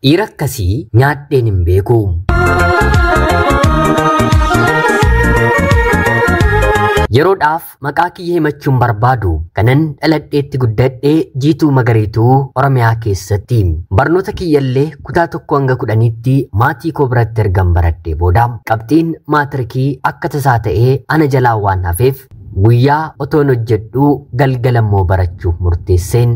Dhiira akkasii nyaadheen hin beeku. Yeroodhaaf maqaa kiyya himachuun barbaadu kanan dhaladheetti guddadhee Jiituu Magariituu Oromiyaa keessatti barnoota kiyyallee kutaa 1 hanga 10tti maatii koo biratti ergan baradhee booda qabxiin maatirikii akka tasaa ta'ee ana jalaa waan hafeef guyyaa otoon hojjedhuu galgalammoo barachuuf murteesseen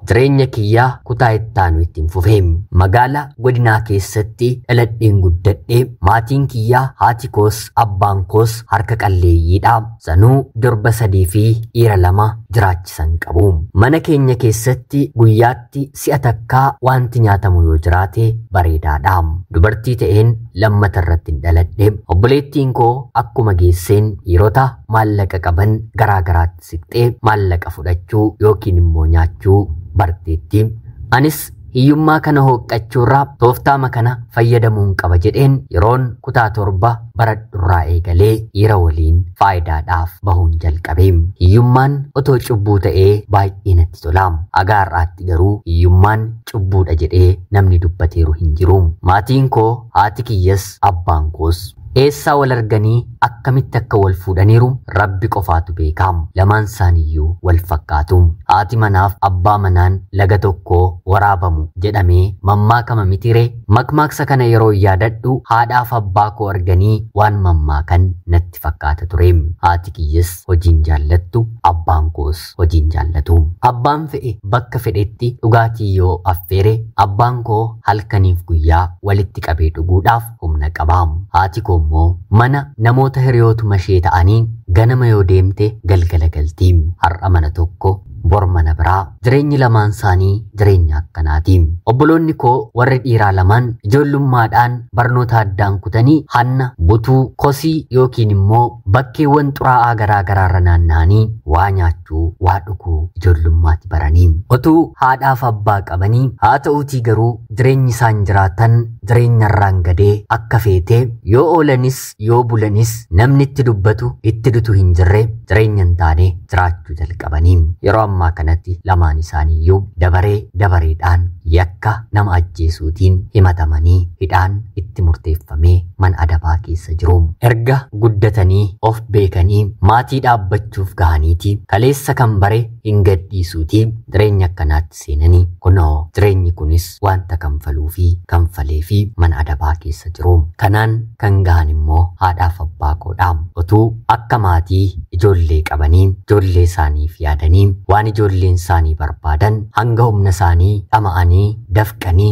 jireenya kiyyaa kutaa ittaanu ittiin fufee. Magaala godinaa keessatti dhaladheen guddadhee maatiin kiyyaa haati koos abbaan koos harka qalleeyyiidha. Sanuu durba 3 fi dhiira 2 jiraachisan qabu. Mana keenya keessatti guyyaatti si'a takkaa wanti nyaatamu yoo jiraate bareedaadha. Dubartii ta'een lammata irratti hin dhaladhe. Obboleettiin koo akkuma geesseen dhiirota maallaqa qaban garaa garaatti siqxee maallaqa fudhachuu yookiin immoo nyaachuu barteetti. Anis hiyyummaa kana hooqqachuurraa tooftaama kana fayyadamuun qaba jedheen yeroon kutaa 7 baradhurraa eegalee dhiira waliin faayidaadhaaf bahuun jalqabe. Hiyyummaan otoo cubbuu ta'ee baay'ee natti tola. Haga har'aatti garuu hiyyummaan cubbuudha jedhee namni dubbateeru hin jiru. Maatiin koo haati kiyyas abbaan koos eessaa wal arganii akkamitti akka wal fuudhaniiru Rabbi qofaatu beeka. Lamaan isaaniiyyuu wal fakkaatu. Haati manaaf abbaa manaan laga tokko waraabamu jedhamee mammaakama mitiree. Makmaaksa kana yeroo yaadadhu haadhaaf abbaa koo arganii waan mammaakan natti fakkaata ture. Haati kiyyas hojiin jaallattu, abbaan koos hojiin jaallatu. Abbaan fe'e bakka fedhetti dhugaatii yoo affeere abbaan koo halkaniif guyyaa walitti qabee dhuguudhaaf humna qaba. Haati koo immoo mana namoota hiriyootuma ishee ta'anii ganama yoo deemte galgala galti. Har'a mana tokko bor mana biraa. Jireenyi lamaan isaanii jireenya akkanaati. Obboloonni koo warri dhiiraa lamaan ijoollummaadhaan barnoota addaan kutanii hanna, butuu, kosii yookiin immoo bakkeewwan xuraa'aa garaa garaarra naanna'anii waa nyaachuu, waa dhuguu ijoollummaatti baranii. Otuu haadhaaf abbaa qabanii haa ta'uutii garuu jireenyi isaan jiraatan jireenyarraan gadee akka feetee yoo oolanis yoo bulanis namni itti dubbatu itti dutu hin jirre jireenya hin taane jiraachuu jalqabanii. Yeroo ammaa kanatti lamaan isaaniiyyuu dabaree dabareedhaan yakka nama ajjeesuutiin himatamanii hidhaan itti murteeffamee mana adabaa keessa jiru. Erga guddatanii of beekanii maatii dhaabbachuuf gahaniiti kaleessa kan bare hin gadhiisuuti jireenya akkanaatti seenanii kunoo jireenyi kunis wanta kanfaluu fi kanfalee fi mana adabaa keessa jiru. Kanaan kan gahan immoo haadhaaf abbaa koodha. Otuu akka maatii ijoollee qabanii ijoollee isaaniif yaadanii waan ijoolleen isaanii barbaadan hanga humna isaanii dhama'anii dafqanii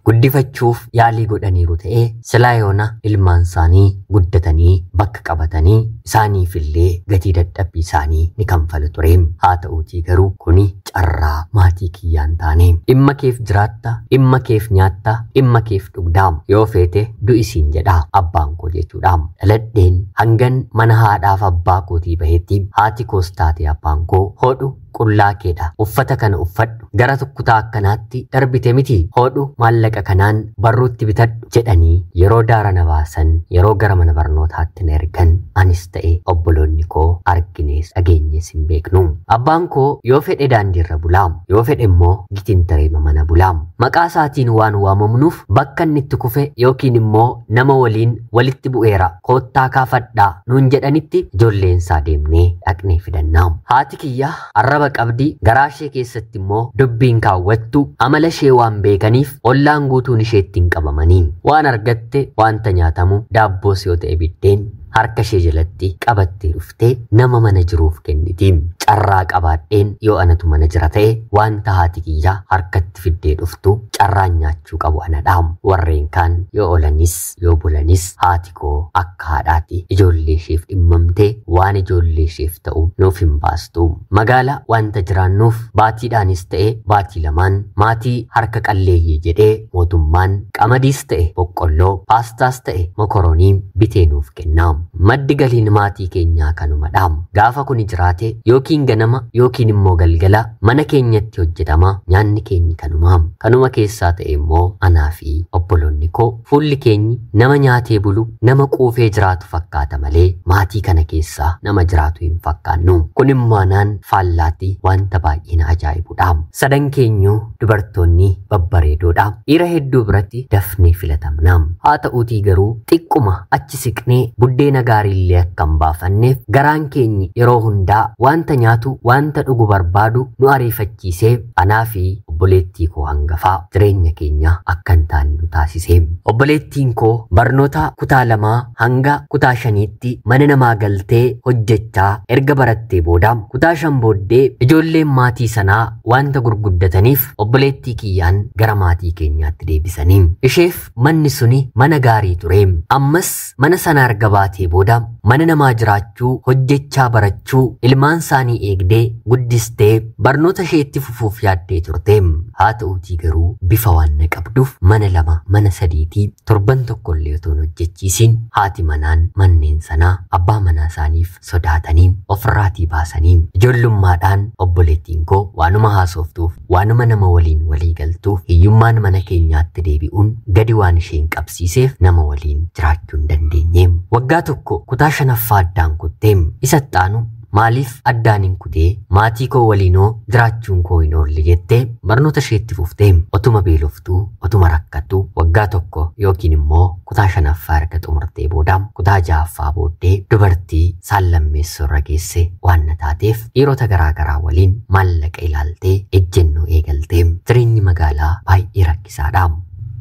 guddifachuuf yaalii godhaniiru ta'ee silaa yoona ilmaan isaanii guddatanii bakka qabatanii isaaniifillee gatii dadhabbii isaanii ni kanfalu ture. Haa ta'uutii garuu kuni carraa maatii kiyyaan taane. Dhimma keef jiraatta, dhimma keef nyaatta, dhimma keef dhugdaa, yoo feete du'isiin jedha abbaan koo jechuudha. Dhaladheen hangan mana haadhaaf abbaa kootii bahetti haati koos taate abbaan koo hodhu qullaa keedha, uffata kana uffadhu, gara kutaa akkanaatti darbite miti, hodhu maallaqa kanaan barruutti bitadhu jedhanii yeroo daara na baasan, yeroo gara mana barnootaatti na ergan anis ta'e obboloonni koo arginees dhageenyees hin beeknu. Abbaan koo yoo fedhe daandiirra bulaa, yoo fedhe immoo gitiin tareema mana bulaa. Maqaa isaatiin waan waamamnuuf bakka inni itti kufe yookiin immoo nama waliin walitti bu'eera koottaa kaafadhaa nuun jedhanitti ijoolleen isaa deemnee dhaqnee fidannaa. Haati kiyya arraba qabdi, garaa ishee keessatti immoo dubbiin kaawwattu amala ishee waan beekaniif ollaan guutuun isheetti hin qabamanii. Waan argatte wanta nyaatamu daabboos yoo ta'e biddeen harka ishee jalatti qabattee dhuftee nama mana jiruuf kenniti. Carraa qabaadheen yoo anatu mana jira ta'e wanta haati kiyyaa harkatti fiddee dhuftu carraan nyaachuu qabu anadha. Warreen kaan yoo oolanis yoo bulanis haati koo akka haadhaatti ijoollee isheef dhimmamtee waan ijoollee isheef ta'u nuuf hin baastu. Magaala wanta jiraannuuf baatiidhaanis ta'e baatii lamaan maatii harka qalleeyyii jedhee mootummaan Qamadiis ta'e boqqolloo, paastaas ta'e mokoroonii bitee nuuf kenna. Maddi galiin maatii keenyaa kanumadha. Gaafa kuni jiraate yookiin ganama yookiin immoo galgala mana keenyatti hojjetama. Nyaanni keenyi kanuma. Kanuma keessaa ta'e immoo anaa fi obboloonni koo fuulli keenyi nama nyaatee bulu, nama quufee jiraatu fakkaata malee maatii kana keessaa nama jiraatu hin fakkaannu. Kun immoo anaan faallaatti wanta baay'ee na ajaa'ibudha. Sadan keenyuu dubartoonni babbareedoodha. Dhiira hedduu biratti dafnee filatamna. Haa ta'uutii garuu xiqquma achi siqnee buddeena gaariillee akka hin baafanneef garaan keenyi yeroo hundaa wanta nyaatu, wanta dhugu barbaadu nu ariifachiisee anaa fi obboleettii koo hangafaa jireenya keenya akka hin taane nu taasise. Obboleettiin koo barnoota kutaa 2 hanga kutaa 5tti mana namaa galtee hojjechaa erga barattee booda kutaa 5 booddee ijoolleen maatii sanaa wanta gurguddataniif obboleettii kiyyaan gara maatii keenyaatti deebisanii. Isheef manni suni mana gaarii ture. Ammas mana sana erga baatee booda mana namaa jiraachuu, hojjechaa barachuu, ilmaan isaanii eegdee guddistee barnoota ishee itti fufuuf yaaddee turte. Haa ta'uutii garuu bifa waan na qabduuf mana 2 mana 3 torban tokkollee otoo hin hojjechiisin haati manaan manneen sanaa abbaa manaa isaaniif sodaatanii ofirraatii baasanii. Ijoollummaadhaan obboleettiin koo waanuma haasoftuuf, waanuma nama waliin walii galtuuf hiyyummaan mana keenyaatti deebi'uun gadi waan isheen qabsiiseef nama waliin jiraachuu hin dandeenye. Waggaa tokko kutaa 5ffaa addaan kuttee isa xaanu maaliif addaan hin kutee maatii koo waliinoo jiraachuun koo hin oolle jettee barnoota isheetti fuftee otuma beeloftuu, otuma rakkattuu waggaa tokko yookiin immoo kutaa 5ffaa erga xumurtee booda kutaa 6ffaa booddee dubartii saallammeessoo irra geesse waan na taateef dhiirota garaagaraa waliin maallaqa ilaaltee ejjennoo eegaltee. Jireenyi magaalaa baay'ee rakkisaadha.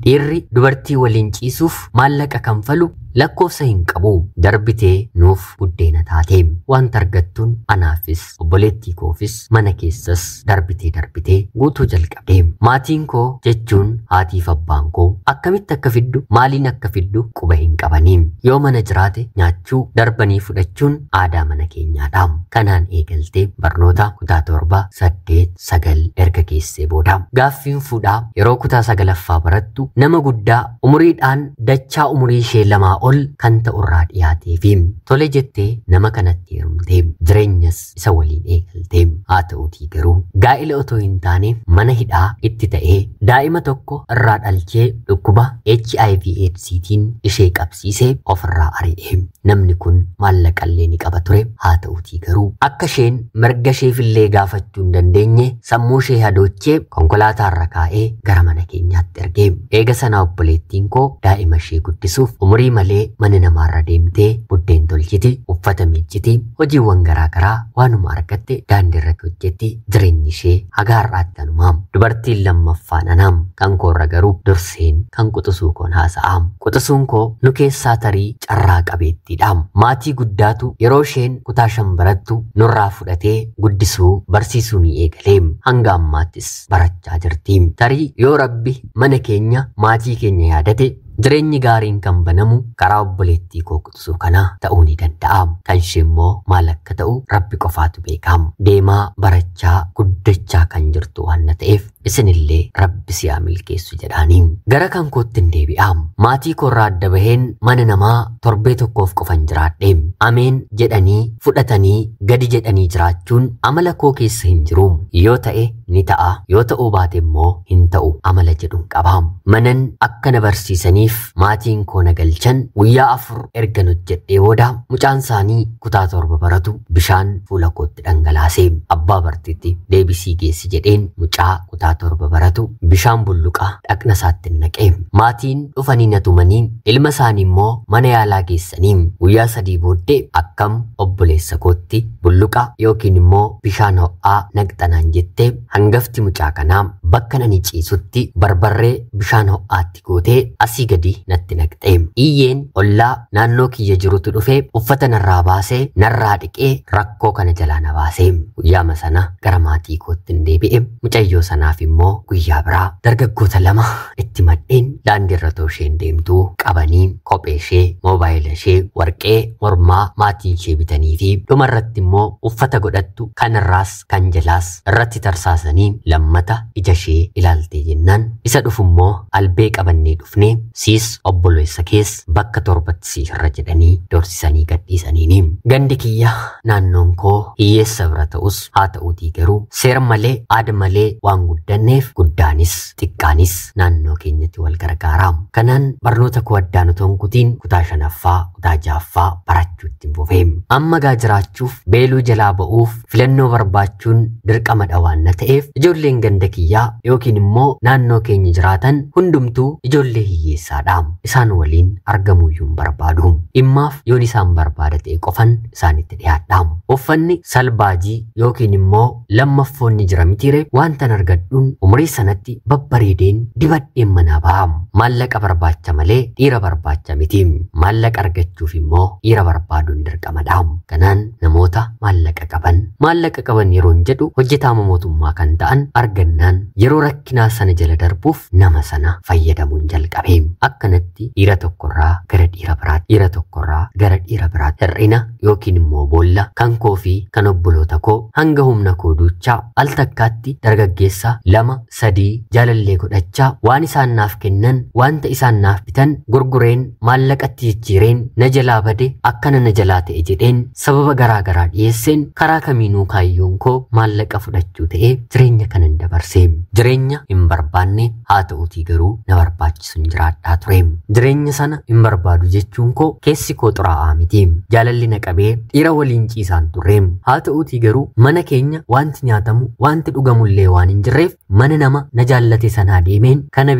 Dhiirri dubartii waliin ciisuuf maallaqa kanfalu lakkoofsa hin qabu. Darbitee nuuf buddeena taate. Wanta argattuun anaafis obboleettii koofis mana keessas darbitee darbitee guutuu jalqabde. Maatiin koo jechuun haatiif abbaan koo akkamitti akka fiddu, maaliin akka fiddu quba hin qabanii. Yoo mana jiraate nyaachuu, darbanii fudhachuun aadaa mana keenyaadha. Kanaan eegaltee barnoota kutaa 7, 8, 9 erga geessee booda gaaffiin fuudhaa yeroo kutaa 9ffaa barattu nama guddaa umuriidhaan dachaa umurii ishee 2 ol kan ta'urraa dhiyaatee fi tole jettee nama kanatti heerumtee jireenyas isa waliin eegaltee. Haa ta'uutii garuu gaa'ila otoo hin taane mana hidhaa itti ta'ee daa'ima tokko irraa dhalchee dhukkuba HIV AIDStiin ishee qabsiisee ofirraa ari'e. Namni kun maallaqallee ni qaba ture. Haa ta'uutii garuu akka isheen mirga isheefillee gaafachuu hin dandeenye sammuu ishee hadoochee konkolaataarra kaa'ee gara mana keenyaatti erge. Eega sanaa obboleettiin koo daa'ima ishee guddisuuf umurii malee mana namaarra deemtee buddeen tolchiti, uffata miicciti, hojiiwwan garaagaraa waanuma argatte daandii irratti hojjetti. Jireenyi ishee haga har'aatti kanumaa. Dubartiin lammaffaan anaam. Kan koorra garuu durseen kan quxisuu koon haasa'a. Quxisuun koo nu keessaa tarii carraa qabeettiidha. Maatii guddaatu yeroo isheen kutaa 5 barattu nurraa fudhatee guddisuu barsiisuu ni eegale. Hanga ammaattis barachaa jirti. Tarii yoo Rabbi mana keenya maatii keenya yaadate jireenyi gaariin kan banamu karaa obboleettii koo quxisuu kanaa ta'uu ni danda'a. Kan ishee immoo maal akka ta'u Rabbi qofaatu beeka. Deemaa barachaa guddachaa kan jirtu waan ta'eef isinillee Rabbi si haa milkeessu jedhaanii. Gara kan kootti hin deebi'a. Maatii koorraa adda baheen mana namaa torbee tokkoof qofan jiraadhe. Ameen jedhanii fudhatanii gadi jedhanii jiraachuun amala koo keessa hin jiru. Yoo ta'e ni ta'a, yoo ta'uu baate immoo hin ta'u amala jedhuun qaba. Manan akka na barsiisaniif maatiin koo na galchan guyyaa 4 erga hojjedhee booda mucaan isaanii kutaa 7 baratu bishaan fuula kootti dhangalaase. Abbaa bartiitti deebisii geessi jedheen mucaa kutaa 7 baratu bishaan bulluqaa dhaqna isaatti naqe. Maatiin dhufanii na tumanii ilma isaanii immoo mana yaalaa geessanii guyyaa 3 booddee akkam obboleessa kootti bulluqa yookiin immoo bishaan ho'aa naqxanaan jettee hangafti mucaa kanaa bakka nani ciisutti barbarree bishaan ho'aatti gootee asii gadi gadi natti naqxe. Iyyeen ollaa naannoo kiyya jirutu dhufee uffata narraa baasee narraa dhiqee rakkoo kana jalaa na baasee. Guyyaama sana gara maatii kootti hin deebi'e. Mucayyoo sanaaf immoo guyyaa biraa dargaggoota lama itti madheen daandiirra otoo isheen deemtuu qabanii kophee ishee, moobaayila ishee, warqee mormaa maatiin ishee bitanii fi dhumarratti immoo uffata godhattu kanarraas kan jalaas irratti tarsaasanii lammata ija ishee ilaaltee jennaan isa dhufu immoo albee qabannee dhufnee siis obboleessa kees bakka torbatti si irra jedhanii doorsisanii gadhiisaniini. Gandi kiyya naannoon koo hiyyeessa bira ta'us haa ta'uutii garuu seera malee aada malee waan guddanneef guddaanis xiqqaanis naannoo keenyatti wal gargaara. Kanaan barnoota koo addaan otoo hin kutiin kutaa shanaffaa kutaa ja'affaa barachuutti hin fufee. Amma gaa jiraachuuf beeluu jalaa ba'uuf filannoo barbaachuun dirqamadha waan na ta'eef ijoolleen ganda kiyyaa yookiin immoo naannoo keenya jiraatan hundumtuu ijoollee hiyyeessaadha. Isaan waliin argamuuyyuu hin barbaadu. Dhimmaaf yoon isaan barbaada ta'e qofan isaanitti dhiyaadha. Uffanni salbaajii yookiin immoo lammaffoonni jira mitiire wantan argadhuun umurii sanatti babbareedeen dibadheen manaa ba'a. Maallaqa barbaacha malee dhiira barbaacha miti. Maallaqa argachuuf immoo dhiira barbaaduun dirqamadha. Kanaan namoota maallaqa qaban yeroon jedhu hojjetaama mootummaa kan ta'an argannaan yeroo rakkinaa sana jala darbuuf nama sana fayyadamuun jalqabe. Akkanatti dhiira tokkorraa gara dhiira biraatti, dhiira tokkorraa gara dhiira biraatti hir'ina yookiin immoo boolla kan koo fi kan obboloota koo hanga humna koo duuchaa al takkaatti dargaggeessa 2, 3 jaalallee godhachaa waan isaan naaf kennan wanta isaan naaf bitan gurgureen maallaqatti jijjiireen na jalaa bade akkana na jalaa ta'e jedheen sababa garaa garaa dhiyeesseen karaa kamiinuu kaayyoon koo maallaqa fudhachuu ta'ee jireenya kanan dabarse. Jireenya hin barbaanne haa ta'uutii garuu na barbaachisu hin jiraadhaa ture. Jireenya sana hin barbaadu jechuun koo keessi koo xuraa'aa miti. Jaalalli na qabee dhiira waliin ciisaan turre. Haa ta'uutii garuu mana keenya wanti nyaatamu wanti dhugamullee waan hin jirreef mana nama na jaallate sanaa deemeen kana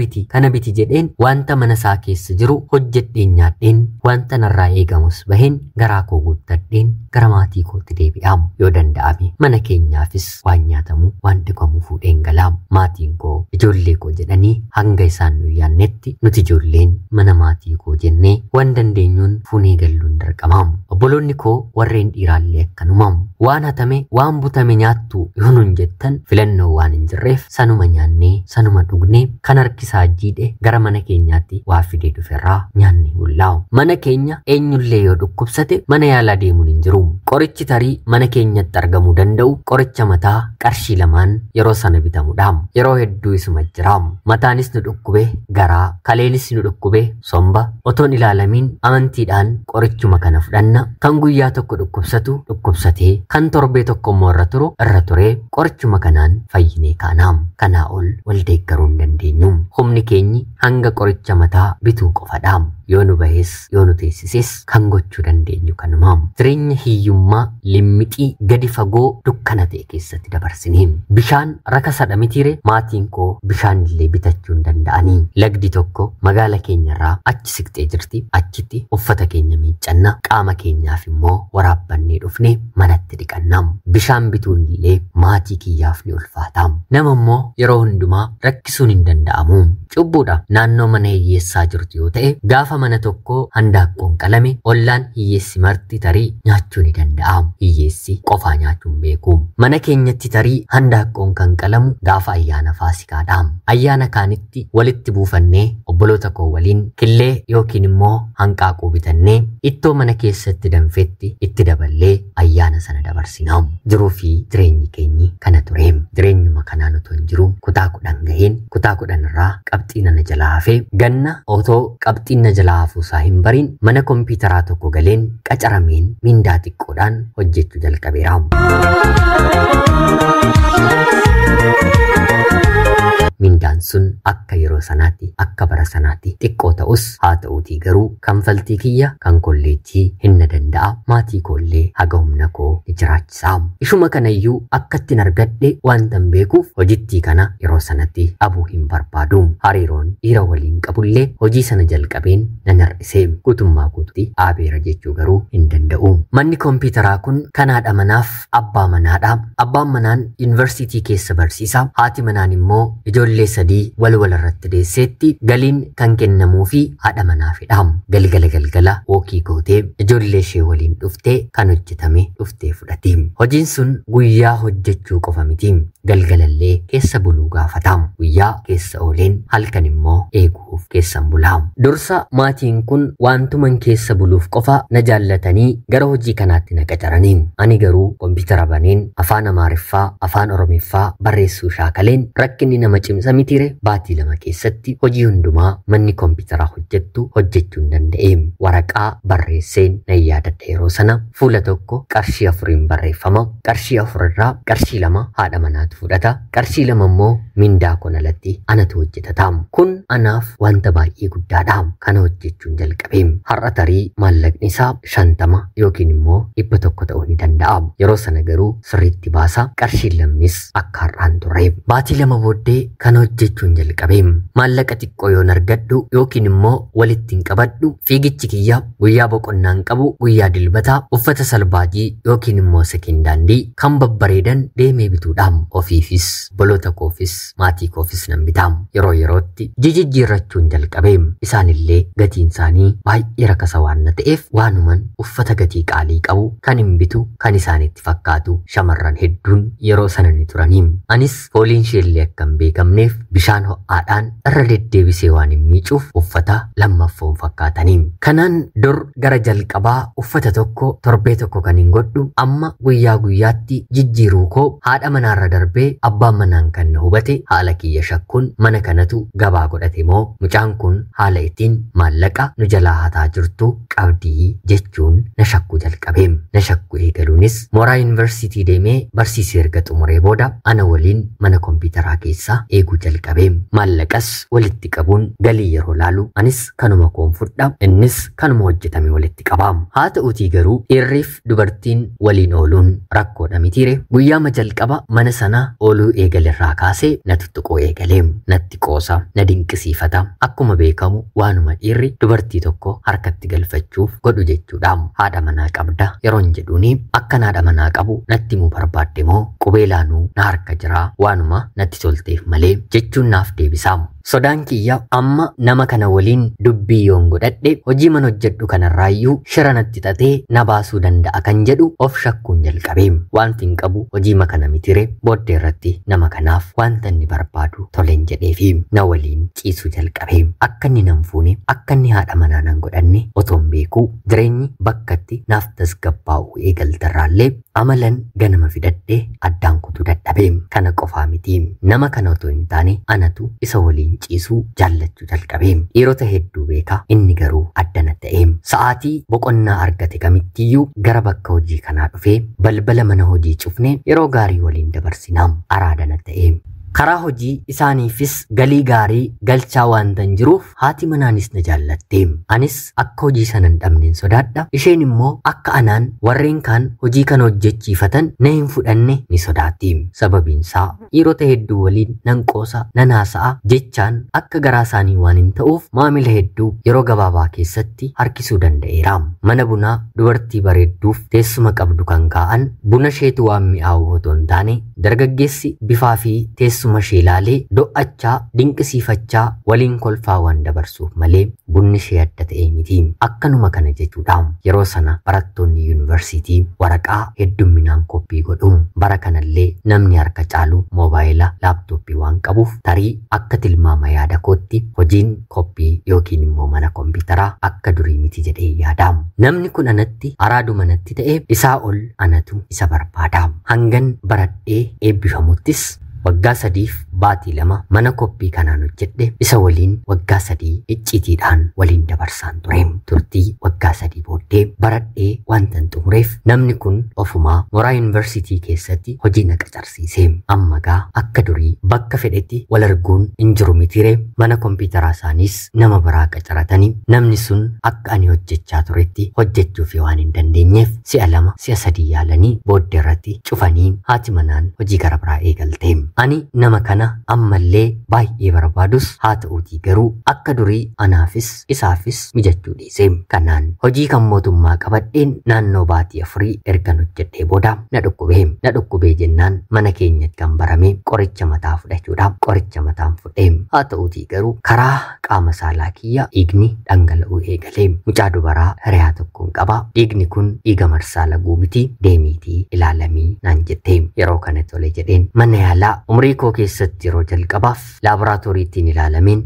biti jedheen wanta mana isaa keessa jiru hojjedheen nyaadheen wanta narraa eegamus baheen garaa koo guuttadheen gara maatii kootti deebi'a. Yoo danda'ame mana keenyaafis waan nyaatamu waan dhugamu fuudheen galaa. Maatiin koo ijoollee koo jedhanii hanga isaan nu yaannetti nuti ijoolleen mana maatii koo jennee waan dandeenyuun fuunee galluun dirqama. Obboloonni koo warreen dhiiraallee akkanuma. Waan hatame waan butame nyaattu yoo nuun jettan filannoo waan hin jirreef sanuma nyaannee sanuma dhugnee kan harkisaa jiidhe gara mana keenyaatti waa fidee dhuferraa nyaanne bullaa'u. Mana keenya eenyullee yoo dhukkubsate mana yaalaa deemuun hin jiru. Qorichi tarii mana keenyatti argamuu danda'u qoricha mataa qarshii 2 yeroo sana bitamudha. Yeroo hedduu isuma jira. Mataanis nu dhukkube garaa, kaleenis nu dhukkube somba otoon ilaalamiin amantiidhaan qorichuma kana fudhanna. Kan guyyaa tokko dhukkubsatu dhukkubsatee kan torbee tokko immoo irra turu irra turee qorichuma kanaan fayyinee kaana. Kanaa ol wal deeggaruu hin dandeenyu. Humni keenyi hanga qoricha mataa bituu qofadha. Yoo nu bahes yoo nu teessises kan gochuu dandeenyu kanuma. Jireenya hiyyummaa limmixii gadi fagoo dukkana ta'e keessatti dabarsine. Bishaan rakasadha mitiire maatiin koo bishaan illee bitachuu hin danda'anii. Lagdi tokko magaala keenyarraa achi siqxee jirti. Achitti uffata keenya miiccanna qaama keenyaaf immoo waraabbannee dhufne manatti dhiqanna. Bishaan bituun illee maatii kiyyaaf ni ulfaata. Nama immoo yeroo hundumaa rakkisuun hin danda'amu. Cubbuudha. Naannoo mana hiyyeessaa jirtu yoo ta'e gaafa mana tokko handaaqqoon qalame ollaan hiyyeessi marti tarii nyaachuu ni danda'a. Hiyyeessi qofaa nyaachuu hin beeku. Mana keenyatti tarii handaaqqoon kan qalamu gaafa ayyaana Faasikaadha. Ayyaana kaanitti walitti buufannee obboloota koo waliin killee yookiin immoo hanqaaquu bitannee ittoo mana keessatti danfetti itti daballee ayyaana sana dabarsina. Jiruu fi jireenyi keenyi kana ture. Jireenyuma kanaan otoo hin jiru kutaa 10 gaheen kutaa 10 irraa qabxiin na jalaa hafee ganna otoo qabxiin na jalaa hafuusaa hin bariin mana kompiitaraa tokko galeen qacarameen mindaa xiqqoodhaan hojjechuu jalqabeera. Mindaan sun akka yeroo sanaatti akka bara sanaatti xiqqoo ta'us haa ta'uutii garuu kanfaltii kiyya kan kolleejjii hin na danda'a maatii koollee haga humna koo ni jiraachisa. Ishuma kanayyuu akkattiin argadhe waantan beekuuf hojittii kana yeroo sanatti dhabuu hin barbaadu. Hariiroon dhiira waliin qabullee hojii sana jalqabeen nan hir'ise. Guutummaa guutuutti dhaabeera jechuu garuu hin danda'u. Manni kompiitaraa kun kan haadha manaaf abbaa manaadha. Abbaan manaan yuunivarsiitii keessa barsiisa. Haati manaan immoo ijoollee Ijoollee 3 wal irratti deesseetti. Galiin kan kennamuu fi haadha manaafidha. Galgala galgala wookii gootee ijoollee ishee waliin dhuftee kan hojjetame dhuftee fudhati. Hojiin sun guyyaa hojjechuu qofa miti. Galgalallee keessa buluu gaafata. Guyyaa keessa ooleen halkan immoo eeguuf keessan bulaa. Dursa maatiin kun waantuman keessa buluuf qofa na jaallatanii gara hojii kanaatti na qacaranii. Ani garuu kompiitara baneen afaan Amaariffaa, afaan Oromiffaa barreessuu shaakaleen rakkinni nama cimsa mitiire baatii 2 keessatti hojii hundumaa manni kompiitaraa hojjettu hojjechuu hin danda'e. Waraqaa barreesseen nan yaadadha yeroo sana fuula tokko qarshii 4 barreeffama. Qarshii 4 irraa qarshii 2 haadha manaatu fudhata. Qarshii 2 immoo mindaa koon alatti anatu hojjetata. Kun anaaf wanta baay'ee guddaadha. Kana hojjechuun jalqabe. Har'a tarii maallaqni isaa 50 yookiin immoo 100 ta'uu ni danda'a. Yeroo sana garuu sirriitti baasa. Qarshiin 2nis akka har'aan turre. Baatii 2 booddee kana hojjechuun jalqabe. Maallaqa xiqqoo yoon argadhu yookiin immoo walitti hin qabadhu fiigichi kiyya guyyaa boqonnaan qabu guyyaa dilbataa uffata salbaajii yookiin immoo sekendaandii kan babbareedan deemee bituudha. Ofiifis boloota koofis maatii koofis nan bita. Yeroo yerootti jijjiirrachuun jalqabe. Isaanillee gatiin isaanii baay'ee rakasa waan na ta'eef waanuman uffata gatii qaalii qabu kan hin bitu kan isaanitti fakkaatu shamarran hedduun yeroo sana ni turanii. Anis fooliin isheellee akka hin beekamneef bishaan ho'aadhaan irra deddeebisee waan hin miicuuf uffata lammaffoon fakkaatanii. Kanaan dur gara jalqabaa uffata tokko torbee tokko kan hin godhu amma guyyaa guyyaatti jijjiiruu koo haadha manaarra darbee abbaan manaan kan na hubate haala kiyya shakkuun mana kanatu gabaa godhate moo mucaan kun haala ittiin maallaqa nu jalaa hataa jirtu qabdii jechuun na shakkuu jalqabe. Na shakkuu eegaluunis mooraa yuunivarsiitii deemee barsiisee erga xumuree booda ana waliin mana kompiitaraa keessa eeguu jalqabe. Maallaqas walitti qabuun galii yeroo laalu anis kanuma koon fudha innis kanuma hojjetame walitti qaba. Haa ta'uutii garuu dhiirriif dubartiin waliin ooluun rakkoodha mitiire. Guyyaama jalqaba mana sana ooluu eegalerraa kaasee na tuttuquu eegale. Natti qoosa, na dinqisiifata. Akkuma beekamu waanuma dhiirri dubartii tokko harkatti galfachuuf godhu jechuudha. Haadha manaa qabda yeroon jedhuuni akkan haadha manaa qabu natti himuu barbaadde moo qubeelaanuu na harka jiraa waanuma natti tolteef malee jechuun naaf deebisa. Sodaan kiyya amma nama kana waliin dubbii yoon godhadhe hojii mana hojjedhu kanarraayyuu shira natti xaxee na baasuu danda'a kan jedhu of shakkuun jalqabe. Wanti hin qabu hojii kana mitire booddee irratti nama kanaaf wanta inni barbaadu toleen jedheefi na waliin ciisuu jalqabe. Akka inni nan fuune akka inni haadha manaa nan godhanne otoo hin beeku jireenyi bakkatti naaf tasgabbaa'uu eegaltarraallee amalan ganama fidadhee addaan kutuu dadhabe. Kana qofaa miti nama kana otoo hin taane anatu isa waliin ciisuu jaallachuu jalqabe. Dhiirota hedduu beeka inni garuu addana ta'e. Sa'aatii boqonnaa argate kamittiyyuu gara bakka hojii kanaa dhufee balbala mana hojii cufne yeroo gaarii waliin dabarsinaa araadana ta'e. Karaa hojii isaaniifis galii gaarii galchaa waantan jiruuf haati manaanis na jaallatte. Anis akka hojii sana hin dhabneen sodaadha. Isheen immoo akka anaan warreen kaan hojii kana hojjechiifatan na hin fudhanne ni sodaatti. Sababiin isaa dhiirota hedduu waliin nan qoosa, nan haasa'a jechaan akka garaa isaanii waan hin ta'uuf maamila hedduu yeroo gabaabaa keessatti harkisuu danda'eera. Mana bunaa dubartii bareedduuf teessuma qabdu kan kaa'an buna isheetu waan mi'aawu otoo hin taane dargaggeessi bifaa fi teessuma ishee ilaalee do'achaa dinqisiifachaa waliin kolfaa waan dabarsuuf malee bunni ishee adda ta'e miti. Akkanuma kana jechuudha. Yeroo sana barattoonni yuunivarsiitii waraqaa heddumminaan koppii godhu. Bara kanallee namni harka caalu moobaayila laaptooppii waan qabuuf tarii akka tilmaama yaada kootti hojiin koppii yookiin immoo mana kompiitaraa akka durii miti jedhee yaada. Namni kun anatti araaduma natti ta'e isaa ol anatu isa barbaada. Hangan baradhee eebbifamuttis waggaa 3 baatii 2 mana koppii kanaan hojjedhe isa waliin waggaa 3 icciitiidhaan waliin dabarsaan ture. Turtii waggaa 3 booddee baradhee waantan xumureef namni kun ofumaa mooraa yuunivarsiitii keessatti hojii na qacarsiise. Amma gaa akka durii bakka fedhetti wal arguun hin jiru mitire. Mana kompiitaraa isaaniis nama biraa qacaratanii namni sun akka ani hojjechaa turetti hojjechuuf waan hin dandeenyeef si'a 2 si'a 3 yaalanii booddee irratti cufanii haati manaan hojii gara biraa eegalte. Ani nama kana ammallee baay'ee barbaadus haa ta'uutii garuu akka durii anaafis isaafis mijachuu dhiise. Kanaan hojii kan mootummaa qabadheen naannoo baatii 4 ergan hojjedhee booda na dhukkubee. Na dhukkubee jennaan mana keenyatti kan barame qoricha mataa fudhachuudha. Qoricha mataan fudhee haa ta'uutii garuu karaa qaama saalaa kiyya dhiigni dhangala'uu eegalee. Mucaa dubaraa hiriyaa tokkoon qaba. Dhiigni kun dhiiga marsaa laguu miti, deemiitii ilaalamii naan jette. Yeroo kana tole jedheen mana yaalaa umrii koo keessatti yeroo jalqabaaf laaboraatooriitiin ilaalameen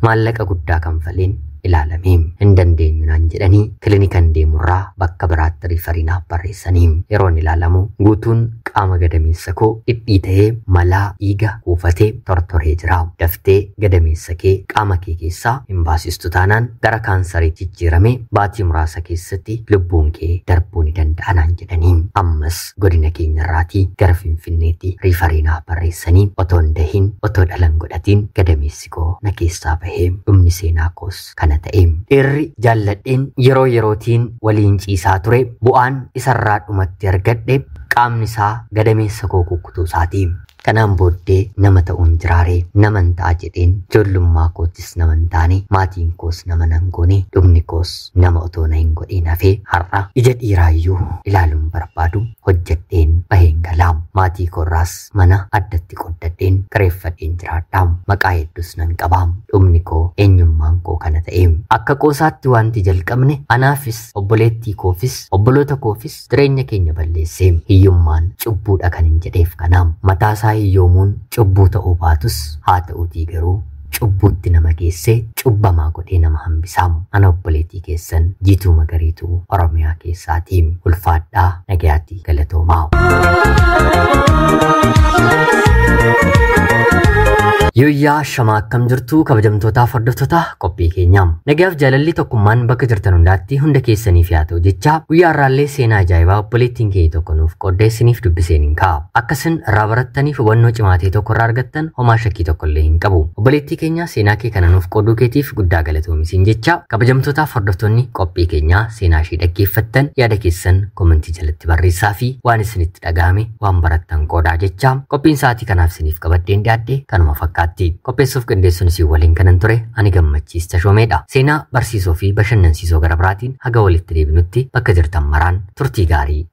maallaqa guddaa kanfaleen ilaalamee hin dandeenyu naan jedhanii kilinikan deemurraa bakka biraatti riifariinaaf barreessanii. Yeroon ilaalamu guutuun qaama gadameessa koo dhidhiita'ee malaa dhiiga kuufatee tortoree jira. Daftee gadameessa kee qaama kee keessaa hin baasistu taanaan gara kaansariitti jijjiiramee baatii muraasa keessatti lubbuun kee darbuu ni danda'a naan jedhanii. Ammas godina keenyarraatii gara Finfinneetti riifariinaaf barreessanii otoo hin dahin otoo dhalan godhatiin gadameessi koo na keessaa bahee dhumni seenaa koos kana ta'e. Dhiirri jaalladheen yeroo yerootiin waliin ciisaa ture bu'aan isarraa dhumatti argadhe qaamni isaa gadameessa koo kukkutuu isaati. Kanaan booddee nama ta'uun jiraaree naman ta'a jedheen ijoollummaa koottis nama hin taane, maatiin koos nama nan goone, dhumni koos nama otoo na hin godhin hafee har'a ija dhiiraayyuu ilaaluun barbaadu hojjedheen baheen galaa. Maatii koorraas mana addatti qoddadheen kireeffadheen jiraadha. Maqaa hedduus nan qaba. Dhumni koo eenyummaan koo kana ta'e. Akka qoosaatti wanti jalqabne anaafis obboleettii koofis obboloota koofis jireenya keenya balleesse. Hiyyummaan cubbuudha kan hin jedheef kana. Mataa isaa hiyyoomuun cubbuu ta'uu baatus haa ta'uutii garuu cubbuutti nama geessee cubbamaa godhee nama hambisaa. Ana obboleettii keessan Jiituu Magariituu Oromiyaa keessaatii. Ulfaadhaa, nagayaatti, galatoomaa. Yooyyaa shamaa akkam jirtu kabajamtootaaf hordoftoota qophii keenyaa. Nagayaaf jaalalli tokkummaan bakka jirtan hundaatti hunda keessaniif haa ta'u jecha guyyaa har'aallee seenaa ajaa'ibaa obboleettiin keenya tokko nuuf qooddee isiniif dubbiseen hin ka'a. Akkasin irraa barattaniif hubannoo cimaa ta'e tokko irraa argattan homaa shakkii tokko illee hin qabu. Obboleettii keenya seenaa kee kana nuuf qooduu keetiif guddaa galatoomi jecha kabajamtootaaf hordoftoonni qophii keenyaa seenaa ishee dhaggeeffattan yaada keessan komentii jalatti barreessaa fi waan isinitti dhagahame waan barattan qoodaa jecha qophiin sa'aatii kanaaf isiniif qabaddeen dhiyaadde kanuma fakkaata. Qopheessuuf qindeessuun isin waliin kanan ture ani Gammachiis Tashoomeedha. Seenaa barsiisoo fi bashannansiisoo gara biraatiin haga walitti deebinutti bakka jirtan maraan turtii gaarii.